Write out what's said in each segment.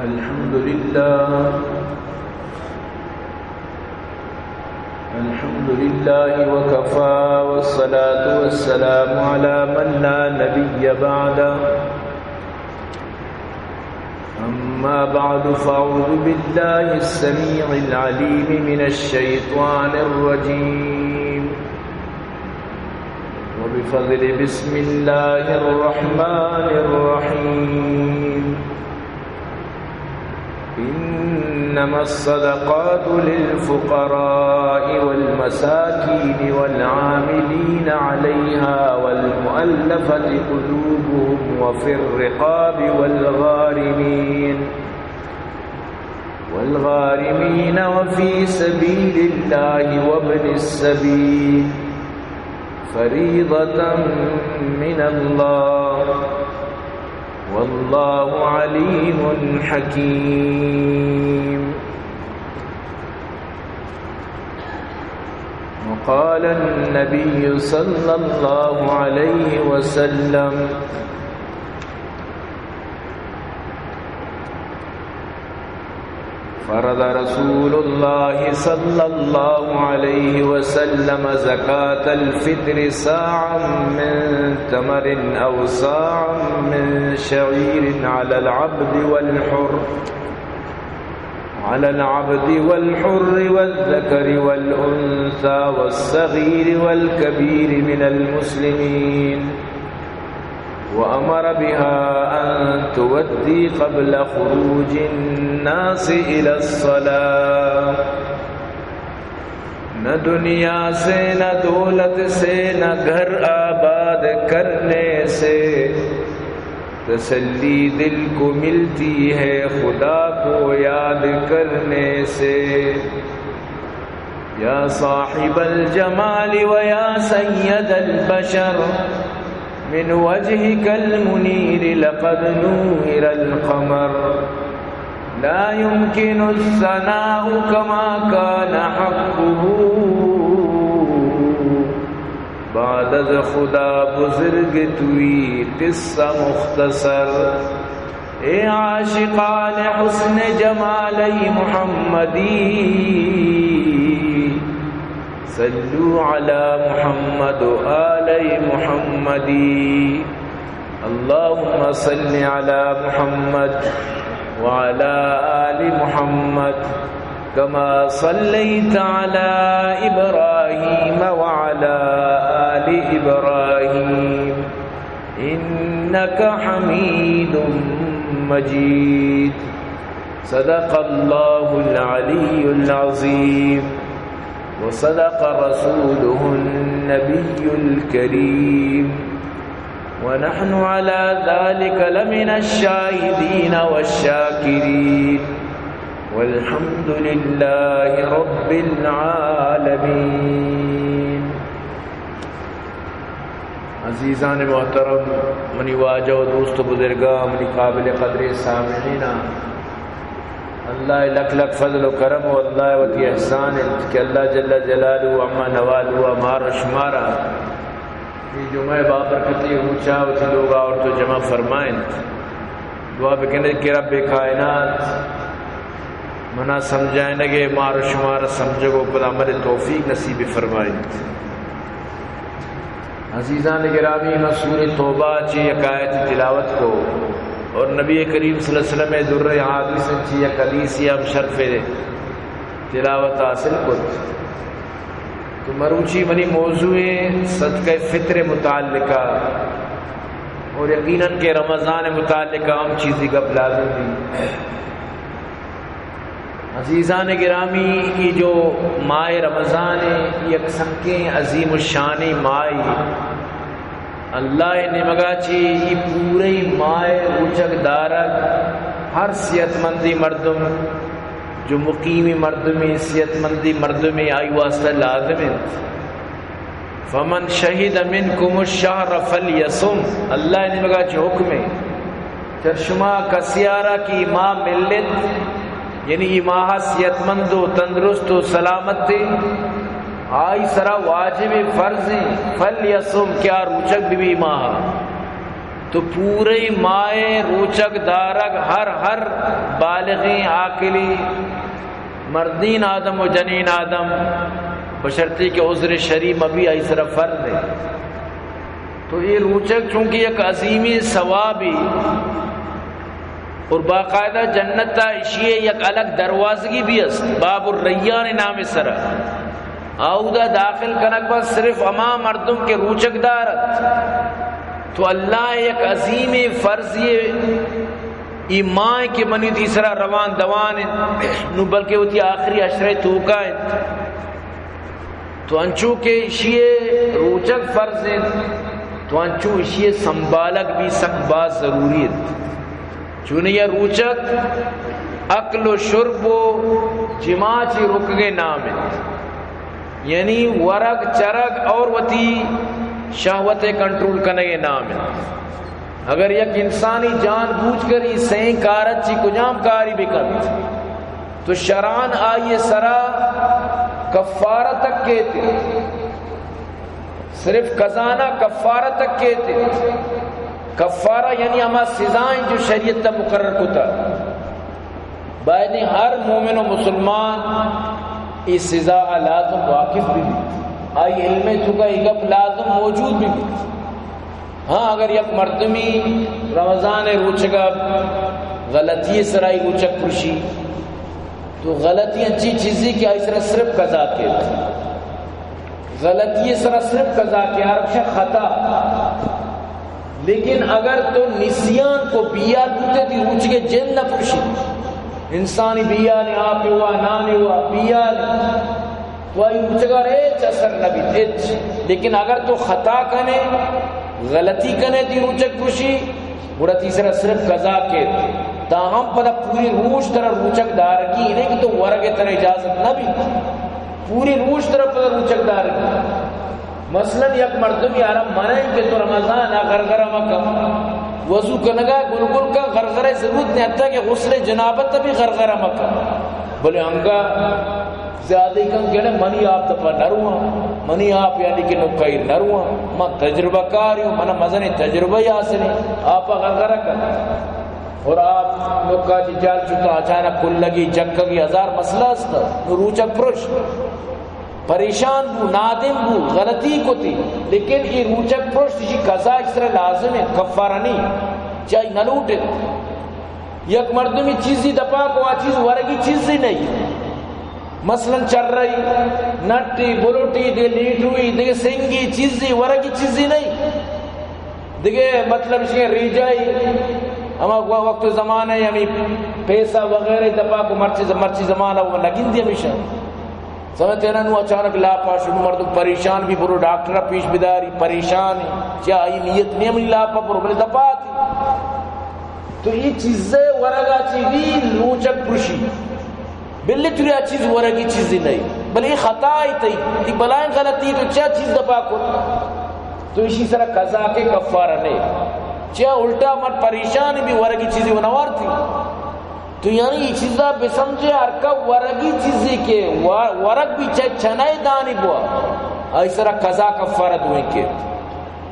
الحمد لله. الحمد لله وكفى، والصلاة والسلام على من لا نبي بعده. أما بعد، فأعوذ بالله السميع العليم من الشيطان الرجيم. وبفضل بسم الله الرحمن الرحيم. إنما الصدقات للفقراء والمساكين والعاملين عليها والمؤلفة قلوبهم وفي الرقاب والغارمين والغارمين وفي سبيل الله وابن السبيل فريضة من الله والله عليم حكيم. وقال النبي صلى الله عليه وسلم، فرض رسول الله صلى الله عليه وسلم زكاة الفطر صاعا من تمر أو صاعا من شعير على العبد والحر، على العبد والحر والذكر والأنثى والصغير والكبير من المسلمين. وأمر بها أن تؤدى قبل خروج الناس إلى الصلاة. نہ دنیا سے، نہ دولت سے، نہ گھر آباد کرنے سے تسلی دل کو ملتی ہے خدا کو یاد کرنے سے. يا صاحب الجمال ويا سيد البشر، من وجهك المنير لقد نور القمر، لا يمكن الثناء كما كان حقه، بعد از خدا بزرگ توئی قصہ مختصر. اے عاشقان حسن جمال محمدی، صلوا علی محمد و آل محمد. اللهم صل على محمد وعلى آل محمد كما صليت على إبراهيم وعلى آل إبراهيم إنك حميد مجيد. صدق الله العلي العظيم وصدق رسوله النبي الكريم ونحن على ذلك لمن الشاهدين والشاكرين والحمد لله رب العالمين. عزیزان محترم، منی واجہ و دوست و بزرگاں، منی قابل قدریں سامعیناں، اللہ ءِ لک لک فضل و کرم و اللہ ءِ وتی احسان انت کہ اللہ جل جلالہ و عم نوالہ مارا شمارا اے جمعہ ءِ بابرکتیں روچا وتی لوگا آورت و جمع فرمائینت. دعا بکنیت کہ رب کائنات منا سمجھائینگ ءِ، مارا شمارا سمجھگ و پدا عمل ءِ توفیق نصیب فرمائینت. عزیزان گرامی، ما سورہ توبہ چی یک آیت تلاوت کو اور نبی کریم صلی اللہ علیہ وسلم ءِ در حدیث چی یک حدیثی ہم شرف تلاوت حاصل کت. تو مروچی منی موضوع صدقہ فطر متعلقہ اور یقیناً کہ رمضان متعلقہ ہم چیزی گپ لازم بی. عزیزان گرامی، اے جو ماہ رمضان ءِ، اے یک سنگتیں عظیم الشانیں ماہ ءِ. اللہ ءِ نیمگا چی اے پورے ماہ ءِ روچگ دارگ ہر صحت مندیں مردم، جو مقیمیں مردمے، صحت مندیں مردمے، آئی واسطہ لازم انت. فمن شهد منكم الشهر فليصمه، اللہ ءِ نیمگا چہ حکم انت، چر شما کسے ءَ را کہ اے ماہ ملت، یعنی اے ماہ صحت مند و تندرست و سلامت انت، آئی سرا واجب فرض انت، فليصمه، کہ آ روچگ بہ بی ماہ ءَ. تو پورے ماہ روچگ دارگ ہر، ہر بالغیں عاقلیں مردین آدم و جنین آدم، بشرطی کہ عذر شرعی مبی، آئی سرا فرض ہے۔ تو یہ روچگ چونکہ یک عظیمیں ثوابی اور باقاعدہ جنت تا اشی یک الگ دروازگی بھی است، باب الریان نام سرا۔ آودا داخل کنگ بس صرف ہما مردم کہ روچگ دارت۔ تو اللہ یک عظیمیں فرضی، ای ماہ کہ منی تئی سرا روان دوان انت، نو بلکہ وتی آخری عشرے توکا انت۔ تو انچو کہ اشی روچگ فرض انت، تو انچو اشی سنبھالگ بھی سک باز ضروری انت۔ چونیا روچگ اکل و شرب و جماع چی رکگے نام انت، یعنی ورگ چرگ اور وتی شہوت کنٹرول کنگے نام انت۔ اگر یک انسانی جان بوجھ کر ای سئیں کارت چی کجام کاری بکنت، تو شرعاً آئی سرا کفارہ تک کیت، صرف قضا نہ، کفارہ تک کیت۔ کفارہ یعنی ہما سزائیں جو شریعت تا مقرر کتا۔ باید ہر مومن و مسلمان ای سزا لازم واقف بھی بیت، آئی علم توکا ای گپ لازم موجود بھی بیت۔ ہاں، اگر یک مردمی رمضان روچگا غلطی سرائی روچگ پرشی، تو غلطی انچی چیزی کہ آئی سرا صرف قضا کیت۔ غلطی سرا صرف قضا کیت، عرب شہ خطا۔ لیکن اگر تو نسیان کو، بیال بوتے تئی روچگے جند نہ پرشی، انسانی بیال، آپ وا، نان وا، بیال، تو آئی روچگا ہچ اثر نہ بیت، ہچ۔ لیکن اگر تو خطا کنے، غلطی کنے، تئی روچگ پرشی، گڑا تئی سرا صرف قضا کیت۔ تاہم پدا پوری روچ ترا روچگ دارگی، اے نہ کہ تو ورگ ترا اجازت نہ بیت۔ پوری روچ ترا پدا روچگ دارگی۔ مثلاً یک مردمی آرا منائیں کہ تو رمضان ء غرغرہ مکن، وضو کنگا گلگل کن، غرغرہ ضرورت نہیں، حتیٰ کہ غسل جنابت بھی غرغرہ مکن۔ بلے انگا زیادہ کن کہ منی آپ دپا نرواں، منی آپ یعنی کہ نکائی نرواں، من تجربہ کاری ہوں، من مزنیں تجربہ ہی حاصل ہے، آپ غرغرہ کن۔ اور آپ نکا چی جال چکا اچانک کلگی جکگی ہزار مسئلہ است، نو روچگ پرش۔ پریشان بو، نادم بو، غلطی کتی، لیکن ای روچگ پرشت اشی قضا اشی سرا لازم ہے، کفارہ نہیں، چاہی نہ لوٹت۔ یک مردمی چیزی دپا کو، آ چیز ورگی چیزی نہیں، مثلاً چرئی، نٹی، بلوٹی، دے لیٹوی، دے سنگی چیزی، ورگی چیزی نہیں۔ دگہ مطلب اش کہ ریجائی، ہما و-، وقت و زمانہ ہمیں پیسہ وغیرہ دپا کو، مرچی ز-، مرچی زمانہ وہ نگندی ہمیشہ۔ سمجھتے نا، نو اچانک لاپا شنو، مردم پریشان بھی، برو ڈاکٹر پیش بداری، پریشان ہے۔ چیا آئی نیت نہیں ہمیں لاپا برو، بلے دپا آتی۔ تو یہ چیزیں ورگا چی بھی روچگ پرشی۔ بلے تریا چیز ورگی چیزی نہیں، بلے اے خطا ہی تئی، تئی بلائیں غلطی، تو چیا چیز دپا کت؟ تو اشی سرا قضا کے، کفارہ نے۔ چیا الٹا من پریشان بھی، ورگی چیزی و نوارتی۔ تو یعنی یہ چیزا بسمجھے، ہر کا ورگی چیزی کے وا-، ورگ بھی چاہے چنائے دانی بوا، آئی سرا قضا کفارہ دوئیں کے۔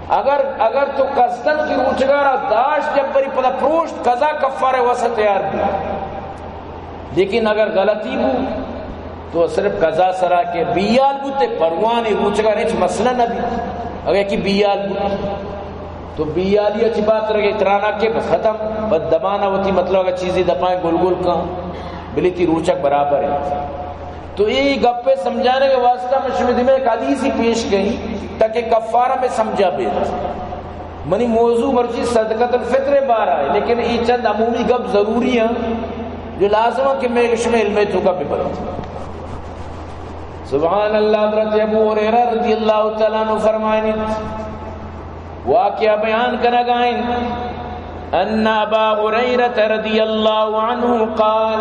اگر، اگر تو قصداً کی روچگارا داشت، جب بری پدا پروشت، قضا کفارہ واسطہ تیار بھی۔ لیکن اگر غلطی بو، تو صرف قضا سرا کے، بیال بوتے پروانی روچگار ہچ مسئلہ نہ بی۔ اگر کہ بیال بو، تو بیالی اچ بات رگے ترانا کے بس ختم۔ بس دمانا وتی مطلب اگر چیزی دپائیں گل گل کن، بلی تی روچگ برابر ہے۔ تو اے گپے سمجھانے کے واسطہ میں شمی دیمے ایک حدیثی پیش کہیں تاکہ کفارہ میں سمجھا بیت۔ منی موضوع مرچی صدقۃ الفطر بارہ ہے، لیکن یہ چند عمومی گپ ضروری ہیں جو لازم ہے کہ میں شمی علم توکا ببرت۔ سبحان اللہ، حضرت ابو ہریرہ رضی اللہ تعالیٰ عنہ فرمائنی، واقعہ بیان کنگا انت، ان ابا ہریرہ رضی اللہ عنہ قال،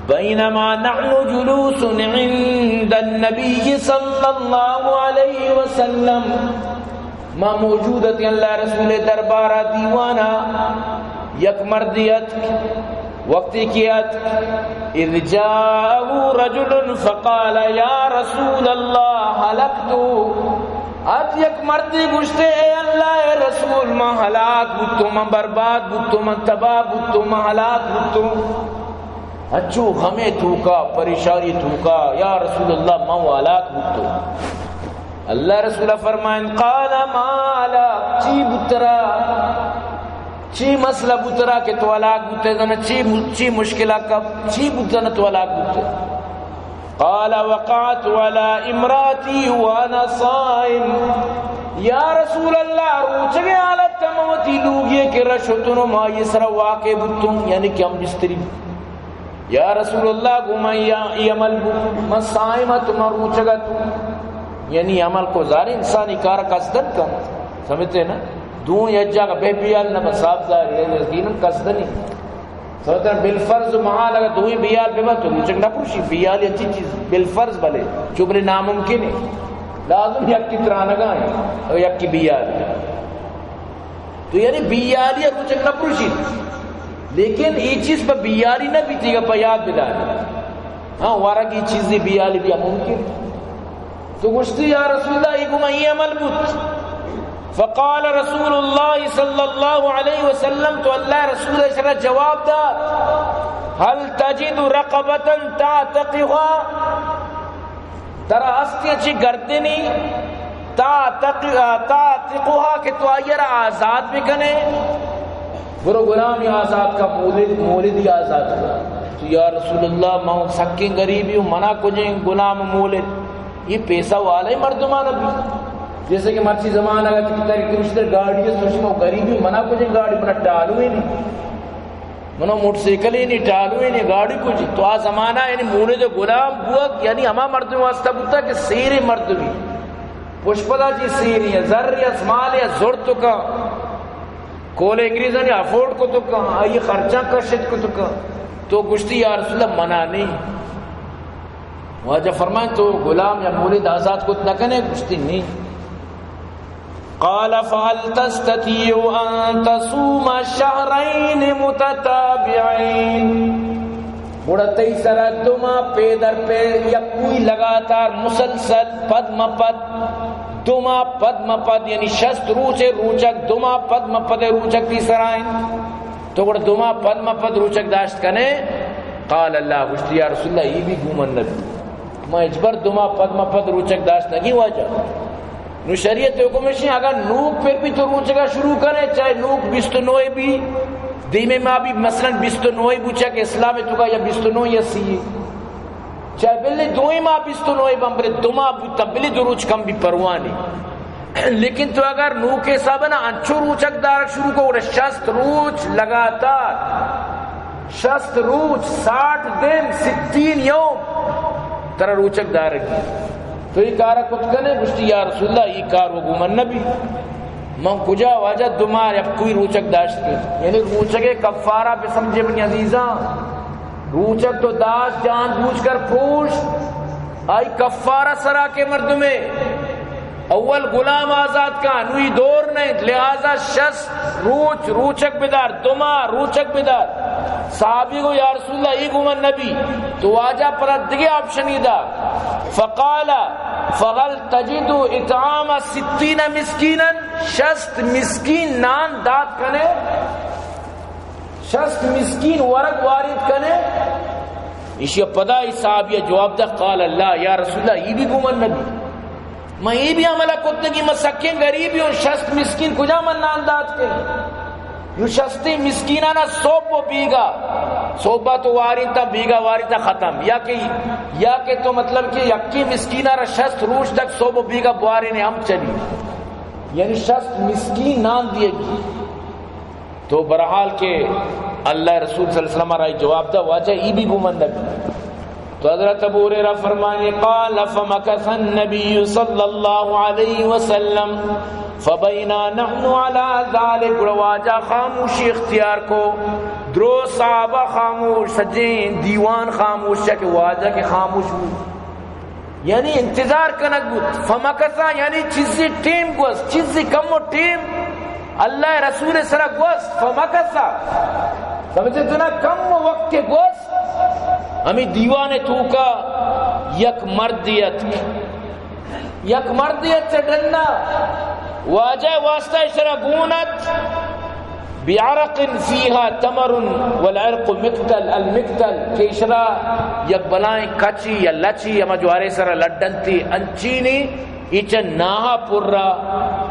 بینما نحن جلوس عند النبی صلی اللہ علیہ وسلم، ما موجود اتیں اللہ رسول دربارا دیوانا، یک مردی اتک، وقتی کہ اتک، اذ جاءه رجل فقال، یا رسول اللہ، هلکت، ات یک مردے گوشتے، اے اللہ ءِ رسول، من ہلاک بوتوں، من برباد بوتوں، من تباہ بوتوں، من ہلاک بوتوں۔ انچو غمے توکا، پریشانی توکا، یا رسول اللہ، من و ہلاک بوتوں۔ اللہ ءِ رسول فرمائن، قال ما لک، چی بوت ترا؟ چی مسئلہ بوت ترا کہ تو ہلاک بوتے؟ زاناں چی، چی مشکل کپ؟ چی بوت زاناں تو ہلاک بوتے؟ قال وقعت على امرأتي وانا صائم۔ یا رسول اللہ، روچگے حالت ءَ من وتی لوگی ءِ کرا شتوں، ما آئی سرا واقع بوتوں، یعنی کہ ہم بستری۔ یا رسول اللہ، گوں من یا، ای عمل بوت، من صائم اتوں، من روچگ اتوں۔ یعنی عمل کو ظاہر انسانی کار قصدن کن، سمجھتے نا؟ دوں یک جاگہ بہ بیال نہ، بس آپ ظاہر ہے، یقیناً قصدنی۔ سمجھتے نا؟ بالفرض و محال اگر دوئیں بیال بہ بنت تو روچگ نہ پروشی، بیال اچی چیز بالفرض بلے، چو بلے ناممکن ہے۔ لازم یکی ترانگا ہے، اور یکی بیال۔ تو یعنی بیالی روچگ نہ پروشیت، لیکن اے چیز پہ بیالی نہ بیتی، پہ یاد بداری۔ ہاں، ورگی چیزی بیالی بیا ممکن۔ تو گوشتی، یا رسول اللہ، ای گو من ای عمل بوت۔ فقال رسول اللہ صلی اللہ علیہ وسلم، تو اللہ رسول ءَ شرا جواب دات، هل تجد رقبة تعتقها؟ ترا ہستی چی گردنی تعتق-، تعتقها کہ تو آئی را آزاد بکنے؟ برو غلامی آزاد کا، مولد، مولدی آزاد کا۔ تو یا رسول اللہ، ما سکیں غریبی ہوں، منا کجیں غلام مولد؟ یہ پیسہ والے مردمان بھی۔ جیسے کہ مرچی زمانہ اگر تک تری کمشتر گاڑی ہے، سوچ ما غریبی ہوں، منا کجیں گاڑی، منا ٹالو ہی نہیں۔ منا موٹر سائیکل ہی نہیں، ٹالو ہی نہیں، گاڑی کجی۔ تو آ زمانہ یعنی مولد غلام بوگ، یعنی ہما مردم واسطہ بوتا کہ سیرے مردمی۔ پشپدا چی سیرے یا زر یا مال یا زر تو کا۔ کول انگریزانی افورڈ کو تو کا، آئی خرچہ کشت کو تو کا۔ تو گشتی، یا رسول اللہ، منا نہیں۔ واجہ فرمائیں، تو غلام یا مولد آزاد کت نہ کنے؟ گشتی، نہیں۔ قال فهل تستطيع أن تصوم شهرين متتابعين؟ گڑا تئی سرا دو ماہ پہ در پہ یکوئی لگاتار مسلسل پد مہ پد، دو ماہ پد مہ پد، یعنی شست روچے روچگ، دو ماہ پد مہ پد روچگ تئی سرا انت، تو گڑا دو ماہ پد مہ پد روچگ داشت کنے؟ قال لا، گشتی، یا رسول اللہ، ای بھی گوں من نبی، ما ہچبر دو ماہ پد مہ پد روچگ داشت نگی واجہ۔ نو شریعت حکم شی، اگر نوک پر بھی تو روچگا شروع کرے، چاہے نوک بیست و نوے بھی، دیمے ماہ بھی، مثلاً بیست و نوے بوچا کہ اسلام تو کا یا بیست و نو یا سی، چاہے بلے دوئیں ماہ بیست و نوے بم، بلے دو ماہ بوتا، بلے دو روچ کم بھی پرواہ نہیں۔ لیکن تو اگر نوک حساب نا انچو روچگ دارگ شروع کو، گڑا شست روچ لگاتار، شست روچ، ساٹھ دن، ستین یوم، ترا روچگ دارگی۔ تو ای کارا کت کنے؟ گشتی، یا رسول اللہ، ای کار و گو من نبی۔ من کجا واجہ دو ماہ یکوئی روچگ داشت کن؟ یعنی روچگے کفارہ بسمجھے منی عزیزاں۔ روچگ تو داشت جان بوجھ کر پوش، آئی کفارہ سرا کے مردمے۔ اول غلام آزاد کا، نوی دور نہیں، لہذا شست روچ روچگ بدار، دو ماہ روچگ بدار۔ صحابی گو، یا رسول اللہ، ای گو من نبی۔ تو واجہ پر دگے آپشنی دا۔ فقال، فهل تجد إطعام ستين مسكينا؟ شست مسکین نان دات کنے؟ شست مسکین ورگ وارد کنے؟ ایشی پدا ای صحابی جواب دا، قال لا، یا رسول اللہ، ای بھی گو من نبی۔ من ای بھی عملہ کتگی، من سکیں غریبی ہوں، شست مسکین کجا من نان دات کے؟ یو شستی مسکینانا صبح و بیگا، صبح تو وارینتا، بیگا وارینتا ختم۔ یا کہ، یا کہ تو مطلب کہ یکی مسکینا را شست روچ تک صبح و بیگا بوارین ہم چلی۔ یعنی شست مسکین نان دیگی۔ تو بہرحال کہ اللہ رسول صلی اللہ علیہ وسلم را جواب دا، واجہ ای بھی گو من نبی۔ تو حضرت ابو ہریرہ فرمانی، قال فمكث النبي صلى الله عليه وسلم فبينا نحن على ذلك، گڑا واجہ خاموشی اختیار کو، درو صحابہ خاموش، سجیں دیوان خاموش، کہ واجہ کہ خاموش بود۔ یعنی انتظار کنگ بوت۔ فمکث یعنی چیزی ٹیم گوست، چیزی کم و ٹیم اللہ رسول سرا گوست۔ فمکث، سمجھتے نا، کم وقت کے گوست۔ ہمیں دیوان توکا یک مردی اتک۔ یک مردے ات چہ ڈنا، واجہ واسطہ اشرا گون ات، بعرق فيها تمر والعرق مقتل، المقتل، کہ اشرا یک بلائیں کچی یا لچی، ہما جوارے سرا لڈنتی، انچینی، ای چہ ناہا پرا،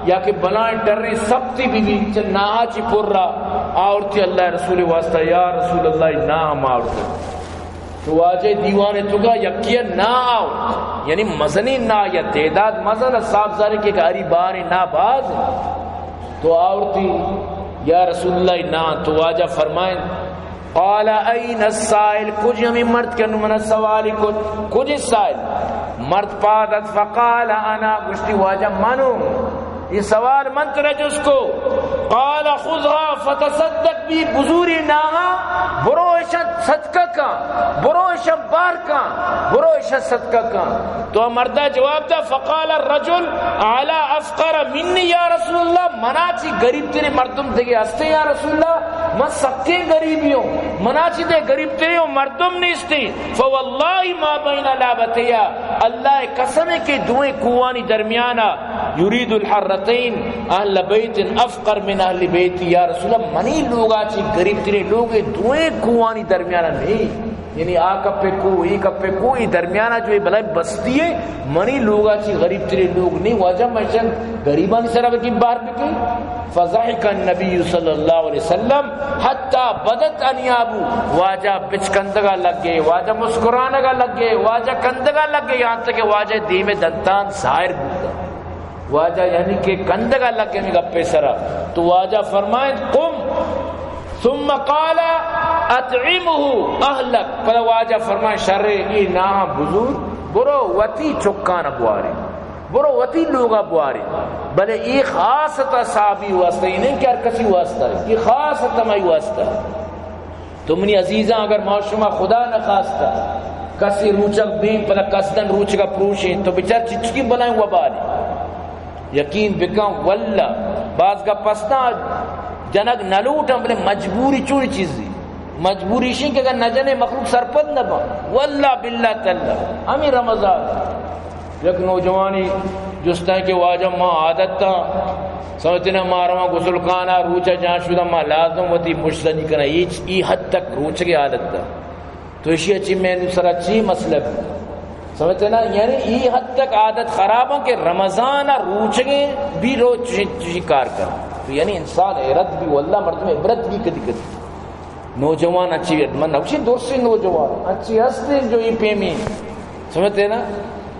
یا کہ بلائیں ڈریں سپتی بی بی، چہ ناہا چی پرا، آورتی اللہ رسول واسطہ، یا رسول اللہ، ناہ ما آورتی۔ تو واجہ دیوان توکا یکی نا آورت، یعنی مزنی نا یا تعداد مزن، صاحب زاری کہ ہری بارے نا باز۔ تو آورتی، یا رسول اللہ، نا۔ تو واجہ فرمائیں، قال أين السائل؟ کج ہمیں مرد کہ من سوالی کت، کج سائل؟ مرد پاد ات، فقال أنا، گشتی واجہ منوں، یہ سوال من ترا جست کو۔ قال خذها فتصدق بها، بزوری ناہا، برو اشان صدقہ کن، برو اشان بار کن، برو اشان صدقہ کن۔ تو مردا جواب دا، فقال الرجل على أفقر مني يا رسول الله، منا چی غریب ترین مردم دگہ ہستے یا رسول اللہ؟ من سکیں غریبی ہوں، منا چی دے غریب ترین مردم نیستی۔ فوالله ما بين لابتيها، اللہ قسم ہے کہ دوئیں کوہانی درمیانا، يريد الحرتين أهل بيت أفقر من أهل بيتي، یا رسول اللہ، منی لوگا چی غریب ترین لوگ دوئیں کوہانی درمیانا نہیں۔ یعنی آ کپے کو، ای کپے کو، ای درمیانا جو یہ بلائیں بستی ہے، منی لوگا چی غریب ترین لوگ نہیں۔ واجہ میں چند غریبانی سرا بکی باہر بکی۔ فضحك النبي صلى الله عليه وسلم حتى بدت أنيابه، واجہ بچکندگا لگے، واجہ مسکرانگا لگے، واجہ کندگا لگے، یہاں تک کہ واجہ دیم دنتان ظاہر بوتا۔ واجہ یعنی کہ کندگا لگے میں گپے سرا۔ تو واجہ فرمائیں، قم، ثم قال أطعمه أهلك، پدا واجہ فرمائیں، شرے، ای ناہا بزور، برو وتی چکان بواری۔ برو وتی لوگا بواری۔ بلے ای خاص تا صحابی واسطہ، ای نہیں کہ ہر کسی واسطہ، ای خاص تا مائی واسطہ۔ تو منی عزیزاں، اگر ما شما خدا نخواستہ کسی روچگ بیں، پدا قصدن روچگا پروشیں، تو بچار چچکی بلائیں وبالے۔ یقین بکن، واللہ، باز گپ استاں جنگ نہ لوٹاں، بلے مجبوری چوری چیزی۔ مجبوری شیں کہ اگر نہ جنے مخلوق سرپد نہ باں۔ واللہ باللہ تاللہ، ہمیں رمضان یک نوجوانی جستاں کہ واجہ ما عادت تا، سمجھتے نا، ما رواں غسل خانہ، روچا جان شدہ، ما لازم وتی مشت سجی کناں، ای، ای حد تک روچگے عادت تا۔ تو اشی چی میں نو سرا چی مسئلہ بھی؟ سمجھتے نا، یعنی ای حد تک عادت خراب ہوں کہ رمضان روچگے بھی روچ چی، چی کار کر۔ تو یعنی انسان حیرت بھی، واللہ مردم عبرت بھی کدی کدی۔ نوجوان اچھی، من نوشی درستی نوجوان اچھی ہستے جو ای پیمی، سمجھتے نا؟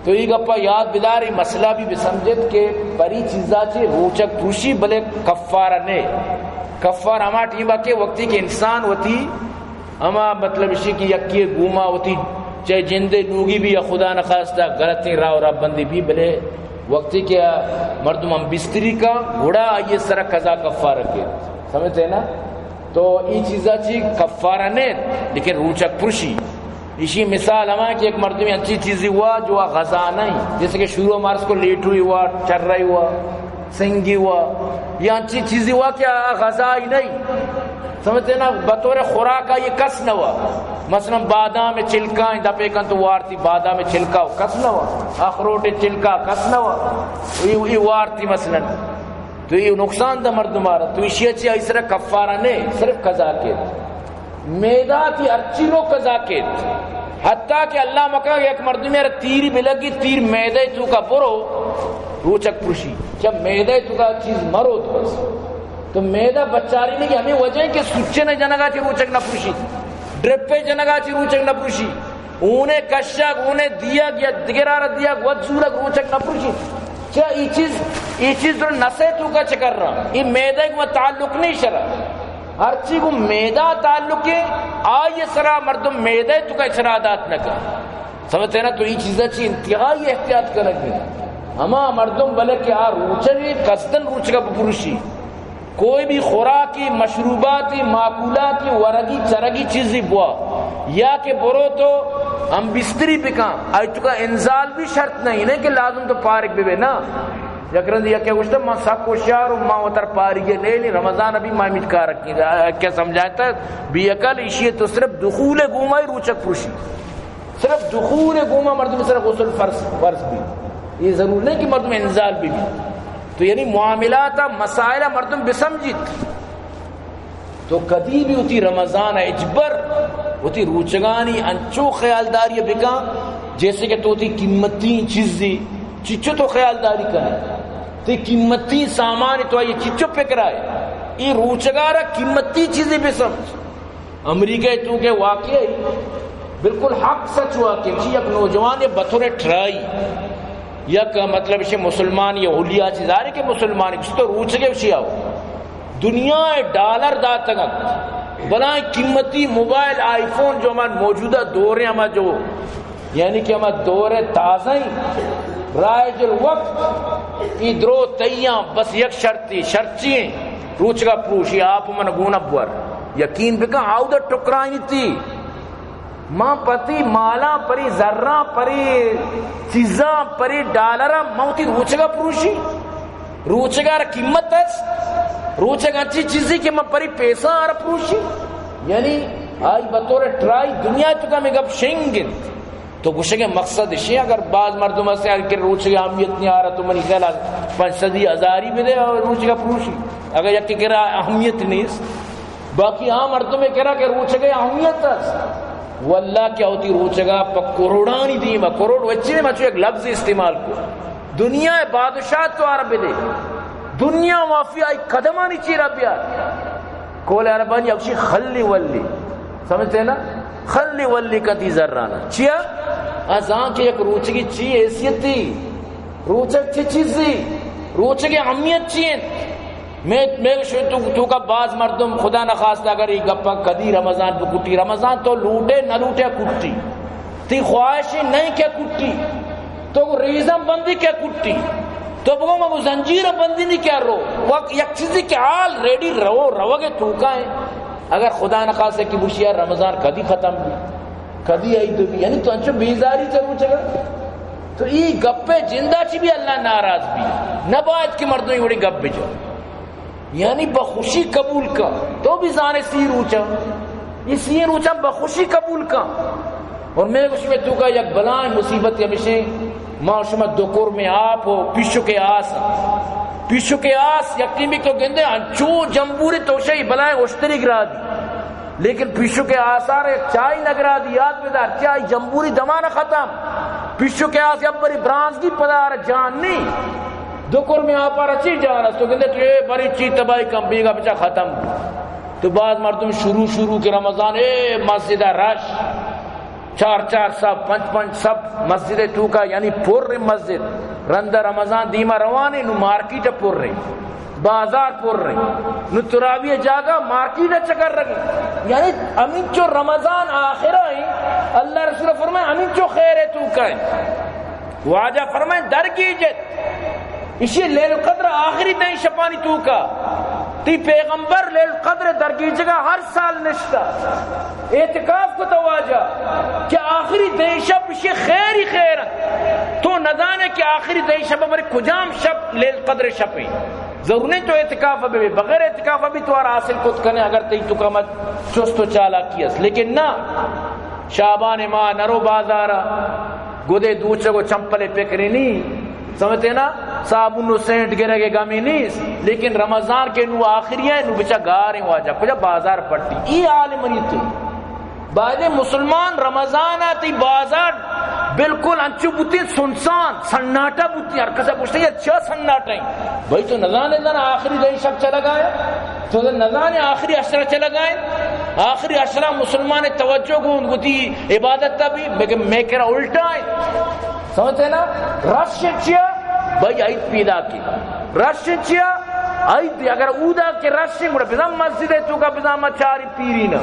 تو ای گپا یاد بدار، ای مسئلہ بھی بسمجھت کہ پری چیزا چی روچگ پروشی، بلے کفارہ نے۔ کفارہ ہما ٹیما کہ وقتی کہ انسان وتی ہما مطلب اشی کہ یکی گوما وتی چاہے جندے لوگی بھی یا خدا نخواستہ غلطیں راہ و رہبندی بھی، بلے وقتی کہ مردم ہم بستری کا گھڑا آئیے سرا قضا کفارہ کے، سمجھتے نا؟ تو ای چیزا چی کفارہ نیت، لیکن روچگ پروشی۔ اشی مثال ہما کہ یک مردمی انچی چیزی ہوا جو آ غذا نہیں، جیسے کہ شروع مارس کو لیٹوئی ہوا، چرئی ہوا، سنگی ہوا، یا انچی چیزی ہوا کہ آ غذا ہی نہیں۔ سمجھتے نا؟ بطور خوراک آئی کس نہ ہوا۔ مثلاً بادام چلکا، دپے کن تو وارتی بادام چلکا، کس نہ ہوا۔ اخروٹ چلکا، کس نہ ہوا۔ ای، ای وارتی مثلاً۔ تو یہ نقصان دا مردم آ رہا۔ تو اشی اچھی آئی سرا کفارہ نے، صرف قضا کے۔ میدہ تی ہرچی لوگ قضا کیت۔ حتیٰ کہ اللہ مکا یک مردمی را تیری بلگی، تیر میدہ تو کا برو، روچک پروشی۔ چا میدہ تو کا چیز مرو تو بس۔ تو میدہ بچاری نہیں کہ ہمیں وجہ ہے کہ سچے نہ جنگا چی روچک نہ پروشی، ڈرپے جنگا چی روچک نہ پروشی، اونے کشک، اونے دیگ یا دگرارا دیگ، وت زورک روچک نہ پروشی۔ چا ای چیز، ای چیز در نسے تو کا چکر رہا، ای میدہ کو تعلق نہیں شرع۔ ہرچی گوں میدہ تعلق ہے، آئی سرا مردم میدہ تو کا چرا دات نہ کن۔ سمجھتے نا؟ تو ای چیزا چی انتہائی احتیاط کنگ بی۔ ہما مردم بلے کہ آ روچگی قصدن روچگا بپروشی، کوئی بھی خوراکی، مشروباتی، ماکولاتی، ورگی، چرگی چیزی بوا، یا کہ برو تو ہم بستری بکن، آئی تو کا انزال بھی شرط نہیں، نہیں کہ لازم تو پارک ببے نا۔ یک رندی یکے گوشتہ، من سک ہوشیار ہوں، من وتر پاریگے نیلی، رمضان ابھی ما امیت کار رکھیں۔ کیا سمجھائتا؟ بی عقل، اشی تو صرف دخول گوما ہی روچک پروشی۔ صرف دخول گوما مردم سر غسل فرض، فرض بی۔ یہ ضرور نہیں کہ مردم انزال بھی بھی۔ تو یعنی معاملات، مسائل مردم بسمجھیت۔ تو کدی بھی وتی رمضان ءَ ہچبر وتی روچگانی انچو خیالداری بکن، جیسے کہ تو وتی قیمتی چیزی چچو تو خیالداری کنے، تی قیمتی سامان تو آئی چچو پکرائے، ای روچگارا قیمتی چیزی بسمجھ۔ امریکہ تو کہ واقعی بالکل حق سچ واقعی، یک نوجوان بطور ٹرائی یک، مطلب، اسے مسلمان یا حلیہ چیز آرے کہ مسلمان، اس تو روچگے اسے آؤ۔ دنیا ءَ ڈالر داتگ انت، بلائیں قیمتی موبائل آئی فون جو ہما موجودہ دور ہیں، ہما جو، یعنی کہ ہما دور تازہ ہیں، رائج الوقت، ای درو تیاں، بس یک شرطی، شرط چی ہیں؟ روچگا پروشی، آپ من گون بور۔ یقین بکن، آؤ دا ٹکرائیں تی۔ ما پتی مالاں، پری زراں، پری چیزاں، پری ڈالراں، ما وتی روچگا پروشی۔ روچگا را قیمت است؟ روچگ انچی چیزی کہ ما پری پیسہ آرا پروشی؟ یعنی آئی بطور ٹرائی دنیا تو کا میں گپ شنگ انت۔ تو گوشگے مقصد اشی، اگر بعض مردم ہستے، اگر کہ روچگے اہمیت نہیں آرا تو منی خیال پنچ صدی ہزاری بدے اور روچگا پروشی۔ اگر یک کرا اہمیت نیست، باقی عام مردم کرا کہ روچگے اہمیت است۔ واللہ کہ وتی روچگا پہ کروڑانی دیما، کروڑ وچی دیما چو یک لفظ استعمال کو۔ دنیا بادشاہ تو آرا بدے۔ دنیا مافیا آئی قدمانی چیرا بیار۔ قول عربانی اوشی خلی ولی۔ سمجھتے ہیں نا؟ خلی ولی کا تی زرانا۔ چیا؟ ازاں کہ یک روچگی چی حیثیت تھی؟ روچگ چی چیز تھی؟ روچگی اہمیت چی انت؟ میں، میں شو تو، تو کا بعض مردم خدا نخواستہ اگر یہ گپا کدی رمضان بکٹی، رمضان تو لوٹے نہ لوٹے کٹی۔ تی خواہش نہیں کہ کٹی۔ تو ریزم بندی کہ کٹی۔ تو بگو مگو زنجیر بندی نہیں کہ رو۔ وقت یک چیزی کہ آل ریڈی رو، روگے تو کا ہے۔ اگر خدا نخواستہ کہ بوشی یار رمضان کدی ختم بھی، کدی عید بھی، یعنی تو انچو بیزاری چہ روچگا۔ تو ای گپے جندا چی بھی اللہ ناراض بھی۔ نہ باید کہ مردم وڑی گپ بجو۔ یعنی بخوشی قبول کا۔ تو بھی زانے سی روچا، یہ سی روچا بخوشی قبول کا۔ اور میں اس میں تو کا یک بلائیں مصیبت ہمیشہ، ما شما دکر میں آپ ہو، پیشو کے آس۔ پیشو کے آس، یقین بھی تو گندے، انچو جمبوری تو شئی بلائیں اشتری گرا دی۔ لیکن پیشو کے آسار چائی نگرا دی، یاد بدار، چائی جمبوری دمان ختم۔ پیشو کے آس یا بری برانز کی پدار جان نہیں۔ دکر میں آپارا چی جان است؟ تو گندے تو اے بری چی تباہی کم بیگا بچا ختم۔ تو بعض مردم شروع شروع کے رمضان، اے مسجد رش، چار چار صف، پنچ پنچ صف مسجد تو کا، یعنی پر مسجد۔ رند رمضان دیما روانے، نو مارکیٹ پر، بازار پر۔ نو تراوی جاگا مارکیٹ چکر رگے۔ یعنی امین چو رمضان آخرہ ہیں، اللہ رسول فرمائے، امین چو خیر ہے تو کا ہے۔ واجہ فرمائے، درگیجت۔ اشی لیل القدر آخری دہیں شپانی توکا۔ تی پیغمبر لیل القدر درگیجگا ہر سال نشتا۔ اعتکاف کو تو واجہ کہ آخری دہیں شپ اشی خیری خیر انت۔ تو نزانے کہ آخری دہیں شپ بری کجام شپ لیل القدر شپ ہیں۔ ضرور نہیں تو اعتکاف بے، بغیر اعتکاف بھی تو آر حاصل کت کنے اگر تی توکا مت چست و چالاکی است۔ لیکن نہ، شعبان ماہ نرو بازارا، گدے دوچگ و چمپلے پکرینی، سمجھتے نا؟ صابون و سینٹ گرگ گمی نیست، لیکن رمضان کے نو آخری ہے، نو بچا گاریں واجہ، کجا بازار پٹی۔ ای حال منی تی۔ بعد مسلمان رمضان آتی بازار بالکل انچو بوتی سنسان، سناٹا بوتی، ہر کسا پوچھتے، یہ چا سناٹا ہے؟ بھائی تو نزانے زنا آخری دئی شب چلا گیا۔ تو نزانے آخری عشرہ چلگا انت، آخری عشرہ مسلمان توجہ گون گتی عبادت تا بھی، لیکن میں کرا الٹا ہے۔ سمجھتے نا؟ رش چیا؟ بھائی عید پیدا کی۔ رش چیا؟ عید اگر اودا کے رش گڑا بزن مسجد ہے تو کا بزن ما چاری پیری نا۔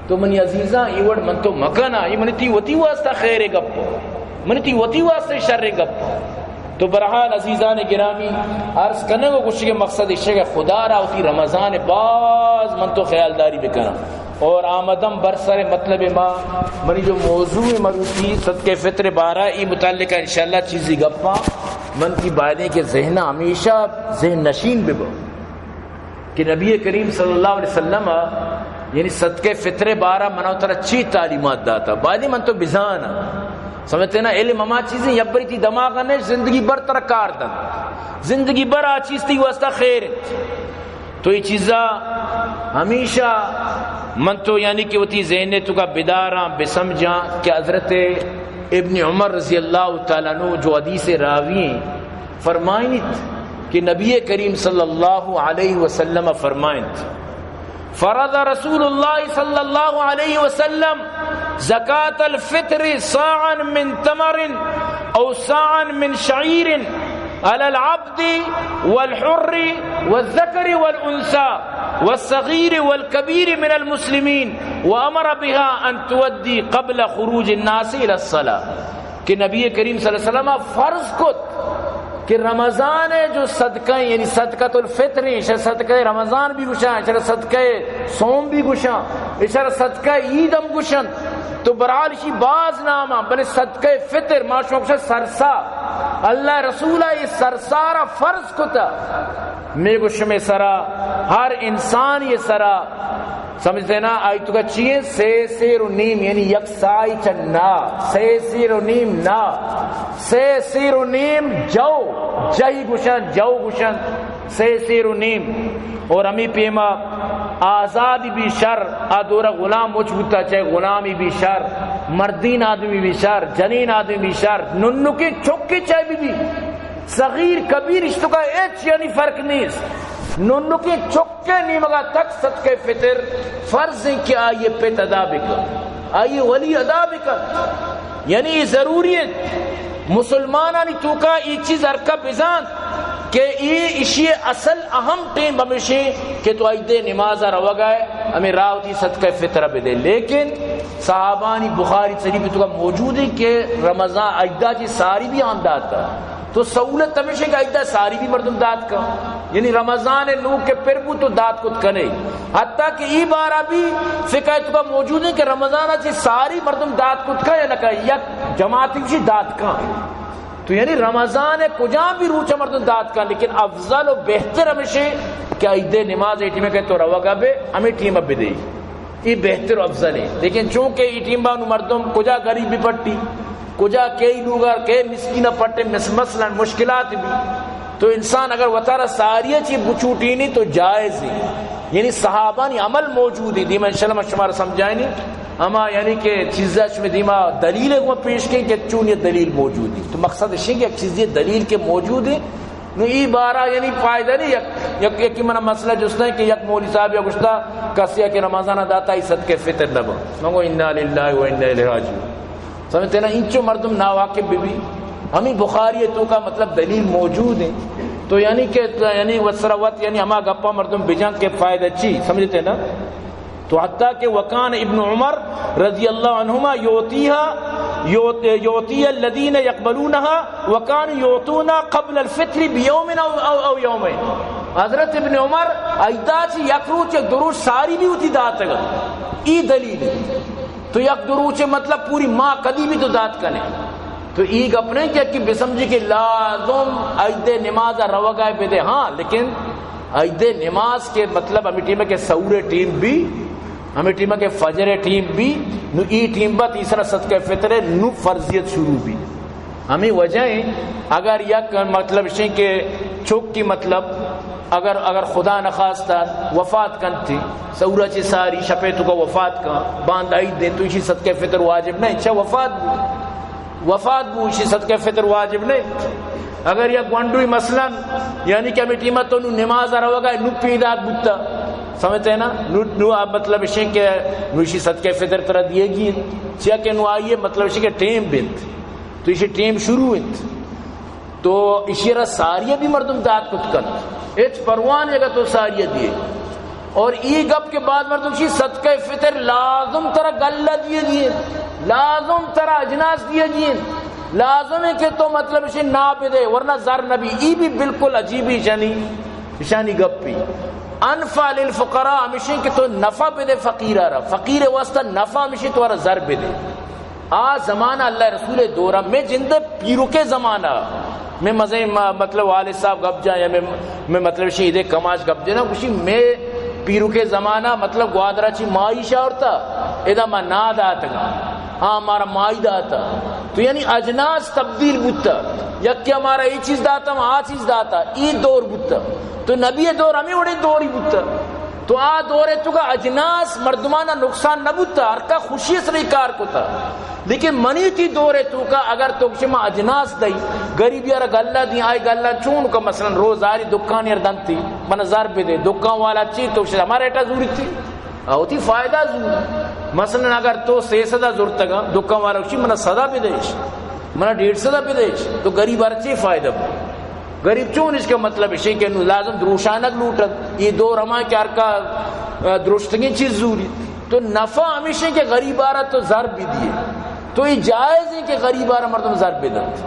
تو منی عزیزاں، ای وڑ من تو مکنا، ای منی تی وتی واسطہ خیر گپ، منی تی وتی واسطہ شر گپ۔ تو برحال عزیزان گرامی، عرض کنگ و گوشگ مقصد اشگ خدا را وتی رمضان باز من تو خیالداری بکنم۔ اور آمدم بر سر مطلب ما، منی جو موضوع مروچی صدقہ فطر بارہ ای متعلق انشاءاللہ چیزی گپاں من تی بایدیں کہ ذہن ہمیشہ ذہن نشین ببو۔ کہ نبی کریم صلی اللہ علیہ وسلم، یعنی صدقہ فطر بارہ منا ترا چی تعلیمات داتا، بایدیں من تو بزانا۔ سمجھتے نا؟ علم ہما چیزیں، یبری تی دماغ نے زندگی بھر ترا کار دن، زندگی بھر آ چیز تی واسطہ خیر انت۔ تو یہ چیزا ہمیشہ من تو یعنی کہ وتی ذہن تو کا بداراں، بسمجھاں کہ حضرت ابن عمر رضی اللہ تعالیٰ عنہ جو حدیث راوی ہیں، فرمائنت کہ نبی کریم صلی اللہ علیہ وسلم فرمائنت، فرض رسول الله صلى الله عليه وسلم زكاة الفطر صاعا من تمر أو صاعا من شعير على العبد والحر والذكر والأنثى والصغير والكبير من المسلمين وأمر بها أن تؤدى قبل خروج الناس إلى الصلاة۔ کہ نبی کریم صلی اللہ علیہ وسلم فرض کت کہ رمضان ءِ جو صدقہ ہیں، یعنی صدقۃ الفطر ہیں، اشرا صدقہ رمضان بھی گشاں، اشرا صدقہ صوم بھی گشاں، اشرا صدقہ عید ہم گشن، تو برحال اشی باز نام ہیں، بلے صدقہ فطر ما شما گشاں سرسا، اللہ رسول ءَ یہ سرسارا فرض کتا، میں گشمے سرا، ہر انسان یہ سرا، سمجھتے نا؟ آئی تو کا چیئے سے سیر و نیم، یعنی یک سائی چنا، سے سیر و نیم نا، سے سیر و نیم جو، جہی گشن، جو گشن، سے سیر و نیم۔ اور ہمیں پیما آزادی بھی شر، آ دورا غلام مچ بوتا، چاہے غلامی بھی شر، مردین آدمی بھی شر، جنین آدمی بھی شر، ننکے چکے چاہے بھی بھی، صغیر کبیر اشتکا ہچ یعنی فرق نیست۔ ننکے چک کہ نیمگا تک صدقہ فطر فرض ہیں کہ آئیے پت ادا بکن، آئیے ولی ادا بکن، یعنی یہ ضروری ہے۔ مسلمانانی توکا یہ چیز ہرکا بزانت کہ یہ اشی اصل اہم ٹیم ہمیشی کہ تو عید نماز روگا ہے، ہمیں راہ وتی صدقہ فطر بدے۔ لیکن صحابانی بخاری شریف توکا موجود ہے کہ رمضان عیدہ چی ساری بھی آن داتا۔ تو سہولت ہمیشہ کہ عیدہ ساری بھی مردم دات کن، یعنی رمضان نوک کہ پر بو تو دات کت کنے۔ حتیٰ کہ ای بارا بھی فقہ توکا موجود ہیں کہ رمضان چی ساری مردم دات کت کن یا نہ کن، یک جماعتی چی دات کن۔ تو یعنی رمضان کجام بھی روچ مردم دات کن، لیکن افضل و بہتر ہمیشہ کہ عید نماز ای ٹیم کہ تو روگا بے، ہمیں ٹیم بدے۔ ای بہتر و افضل ہے۔ لیکن چونکہ ای ٹیم با نو مردم کجا غریب بھی پٹی، کجا کئی لوگا کئی مسکین پٹے، مس-، مثلاً مشکلات بھی، تو انسان اگر وتارا ساری چی بچوٹینی تو جائز ہے۔ یعنی صحابانی عمل موجود ہے۔ دیما انشاءاللہ ما شمارا سمجھائینی، اما یعنی کہ چیزا شما دیما دلیل ہے، وہ پیش کیں کہ چون یہ دلیل موجود ہے۔ تو مقصد اشی کہ یک چیزی دلیل کے موجود ہے، نو ای بارا یعنی فائدہ نہیں۔ یک، یک، یکی منا مسئلہ جستا ہے کہ یک مولوی صاحب یا گشتا کسی کہ رمضان داتا ای صدقہ فطر نبا۔ من گو انا للہ و انا الیہ راجعون۔ سمجھتے نا؟ انچو مردم ناواقف بھی بھی۔ ہمیں بخاری توکا مطلب دلیل موجود ہے۔ تو یعنی کہ، یعنی وسرا وت یعنی ہما گپا مردم بجان کہ فائدہ چی؟ سمجھتے نا؟ تو حتیٰ کہ وکان ابن عمر رضی اللہ عنہما یعطیها، یعط-، یعطی الذین یقبلونها، وکان یعطون قبل الفطر بیوم او، او، او یومین۔ حضرت ابن عمر عیدا چی یک روچ یک دو روچ ساری بھی ہوتی داتگا۔ ای دلیل ہے۔ تو یک دو روچ مطلب پوری ماہ کدی بھی تو دات کنے۔ تو ای گپ نہیں کہ، کہ بسمجھی کہ لازم عید نماز روگا بدے۔ ہاں، لیکن عید نماز کے مطلب ہمیں ٹیم ہے کہ سحور ٹیم بھی، ہمیں ٹیم ہے کہ فجر ٹیم بھی، نو ای ٹیم با تیسرا صدقہ فطر ہے، نو فرضیت شروع بھی۔ ہمیں وجہ ہے، اگر یک مطلب شیں کہ چوک کی مطلب اگر، اگر خدا نخواستہ وفات کنتی، سحورا چی ساری شپے توکا وفات کن، باند عید دیں، تو اسی صدقہ فطر واجب نہیں، چا وفات بو۔ وفات بو، اشی صدقہ فطر واجب نہیں۔ اگر یک گونڈوی مثلاً، یعنی کہ ہمیں ٹیمہ تو نو نماز روگا، نو پیداک بوتا، سمجھتے ہیں نا؟ نو، نو آ مطلب اشی کہ نو اشی صدقہ فطر ترا دیے گی، چیا کہ نو آئیے مطلب اشی کہ ٹیم بنت، تو اشی ٹیم شروع انت۔ تو اشی را ساری بھی مردم دات کت کن، ہچ پرواہ نہیں اگر تو ساری دیے۔ اور ای گپ کے بعد مردم شی صدقہ فطر لازم ترا گلہ دیے دیے، لازم ترا اجناس دیے دیے، لازم ہے کہ تو مطلب شی نا بدے، ورنہ زر نبی۔ ای بھی بالکل عجیبی شانی، شانی گپی۔ انفع للفقراء ہمیشہ کہ تو نفع بدے فقیرا را، فقیر واسطہ نفع ہمیشہ تو را زر بدے۔ آ زمانہ اللہ رسول دورہ میں جند پیروکے زمانہ میں مزے ما-، مطلب والد صاحب گپ جا یا میں، میں مطلب شی ادے کماش گپ جنا، گوشی میں پیروکے زمانہ مطلب گوادرا چی مائی شاورتا، ادا ما نا داتگا، ہاں ہمارا مائی داتا۔ تو یعنی اجناس تبدیل بوتا، یکے مارا اے چیز داتا، آ چیز داتا، اے دور بوتا۔ تو نبی دور ہمیں وڑیں دوری بوتا۔ تو آ دور توکا اجناس مردمانا نقصان نہ بوتا، ہر کا خوشی سرے کار کتا۔ لیکن منی تی دور توکا اگر تو گشے ما اجناس دئی، غریبی را گلہ دی، آئی گلہ چون کا، مثلاً روزاری دکان یار دنتی، من زر بدے، دکان والا چی تو گشے ہمارا ایٹا زوری تی۔ آ وتی فائدہ زور۔ مثلاً اگر تو سئے سد ءَ زرتگ اَنت، دکان والا گوشی، من ءَ سد ءَ بدئیش، من ءَ ڈیڑھ سد ءَ بدئیش، تو غریب ءَ را چے فائدہ بو؟ غریب چون اِش کہ مطلب اِش کہ نوں لازم دروشانگ لوٹت۔ اے دور ہما کہ ہر کا، آ، درشتگیں چیز زوری۔ تو نفع ہمیش اِنت کہ غریب ءَ را تو زر بدئے۔ تو اے جائز اِنت کہ غریب ءَ را مردم زر بدنت۔